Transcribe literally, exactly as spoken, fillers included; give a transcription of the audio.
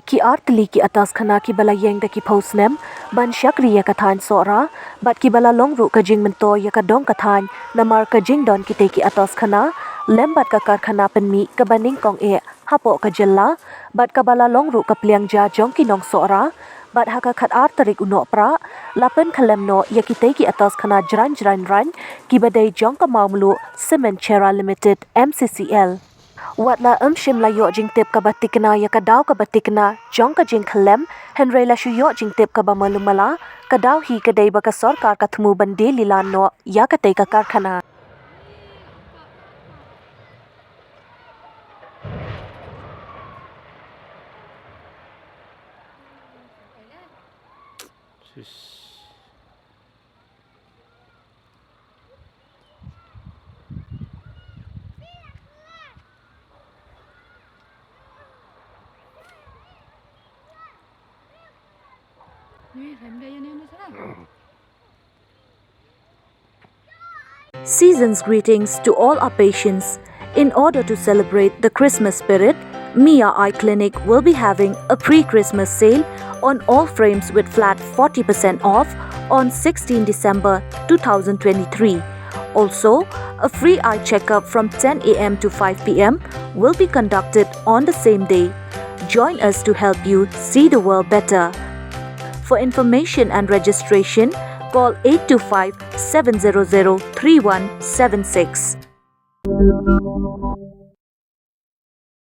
Ki artylli ki atos khana kiba la ïeng da ki phew snem ban shakri ïa ka thaiñ Sohra bad kiba la long ruh ka jingmyntoi ïa ka dong ka thaiñ namar ka jingdon kitei ki atos khana lem bad ka karkhana pynmih kaba nyngkong eh hapoh ka jylla bad kaba la long ruh ka pliang ja jong ki nong Sohra bad ha ka khatar tarik u Nohprah la pynkhlem noh ïa kitei ki atos khana jraiñ jraiñ raiñ kiba dei jong ka Mawmluh Cement Cherra Limited, M C C L. Wat la ym shym la ïoh jingtip kaba tikna ïa ka daw kaba tikna jong ka jingkhlem, hynrei la shu ïoh jingtip kaba malu mala, ka daw hi ka dei ba ka sorkar ka thmu ban die lilan noh ïa katei ka karkhana. Season's greetings to all our patients. In order to celebrate the Christmas spirit, Mia Eye Clinic will be having a pre-Christmas sale on all frames with flat forty percent off on sixteen December two thousand twenty-three. Also, a free eye checkup from ten a m to five p m will be conducted on the same day. Join us to help you see the world better. For information and registration, call eight two five, seven zero zero, three one seven six.